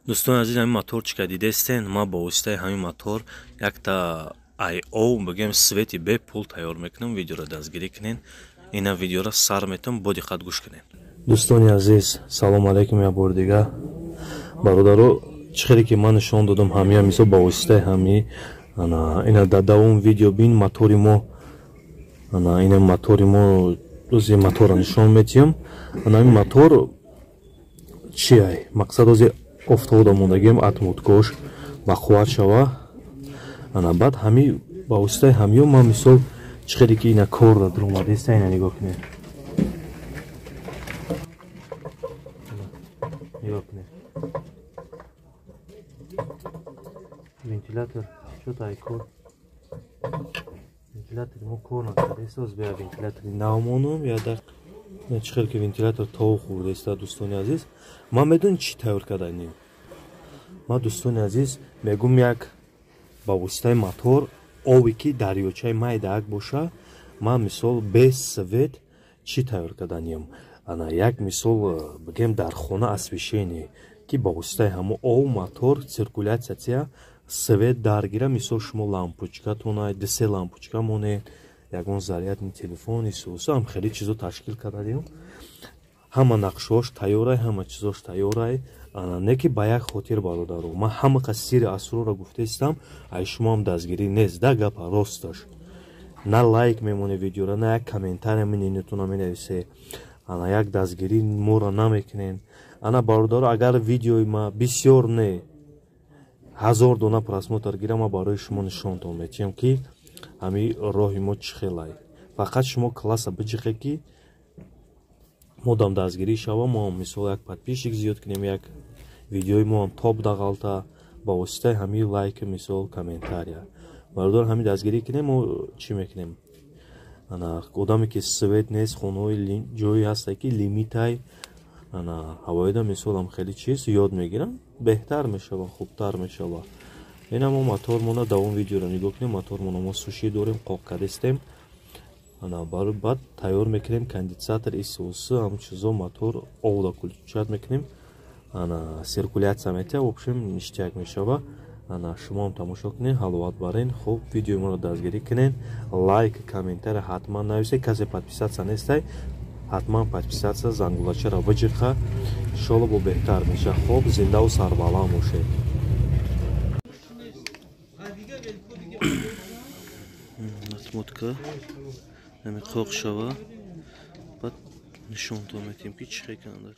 Дӯстони азиз, ҳамин моторчика дидестен, ман ба воситаи ҳамин мотор якта ай-о бигем свети бепул тайёр мекунам. Видеоро дастгирӣ кунен. Ина видеоро сар метам, бо диққат гӯш кунен. Дӯстони азиз, салому алайкум як бори дига. Бародаро, чӣ хеле ки ман нишон додам, ҳамия мисол ба воситаи ҳами ана ина дар давом видео бин мотори мо, ана ина мотори мо, ози моторро нишон метиҳам. Ана ин мотор чи ай? Мақсад ози офтобода мондагиам, атмуткош ба қувват шава. Ана баъд ҳами ба воситаи ҳамиё ман мисол чӣ хеле ки ина кор да дуромадеста, ина нигоҳ кунед. Нигоҳ кунед. Вентилятор чё-то ай кор. Вентилятори мо кор накардааст, оз бия вентилятори нав монум я дар чӣ хел ки вентилятор тов хӯрдааст, дӯстони азиз. Ман медонӣ чӣ тайёр карданем? Ман, дӯстони азиз, мегум як ба воситаи мотор ове ки дарёчаи майдаак боша, ман мисол без свет чӣ тайёр карданем? Ана як мисол бигем дар хона освещение ки ба воситаи ҳамо ов мотор циркулятсия свет даргира. Мисол шумо лампочкатона дисе лампочка монед, ягон зарядни телефон исуса ҳам хеле чизо ташкил кардадем. Ҳама нақшҳош тайёрай, ҳама чизош тайёрай. Ана не ки ба як хотир, бародаро, ман ҳама қас сири асрорро гуфтаистам, ай шумоам дастгирӣ нест да гапа росташ. На лайк мемоне видеора, на як комментария менинетона менависе. Ана як дастгирӣ моро намекунен. Ана бародаро, агар видеои ма бисёр не 1000 дона просмотр гира, ман барои шумо нишонтон метиҳам ки ҳами роҳи мо чӣ хелай. Фақат шумо класса биҷиқе ки модам дастгирӣ шава, мо мисол як подписчик зиёд кунем, як видеои моам топ дағалта ба воситаи ҳами лайк, мисол комментария. Бародар, ҳами дастгирӣ кунем, мо чӣ мекунем? Ана одаме ки свет нест, хонаҳои ҷое ҳаста ки лимитай, ана ҳавоида мисол ҳам хеле чиз ёд мегирам, беҳтар мешава, хубтар мешава. Ина мо мотормона давом видеоро нигоҳ кунем. Мотормона мо суши дорем, қоқ кардестем. Ана баъд тайёр мекунем конденсатор исосы ҳам чизо, мотор овда включать мекунем. Ана циркулятсия метия, в общем ништяк мешава. Ана шумоам тамошо кунед, ҳаловат барен. Хуб, видеои моро дастгирӣ кунед, лайк, комментария ҳатман нависед. Касе подписаться нестай, ҳатман подписаться, зангулачаро биҷиқа, иншолло бо беҳтар меша. Хуб, зиндаву сарбаланд бошед. Отмотка ҳами қоқ шава, баъд нишонтон метиҳем ки чӣ хел кунанд.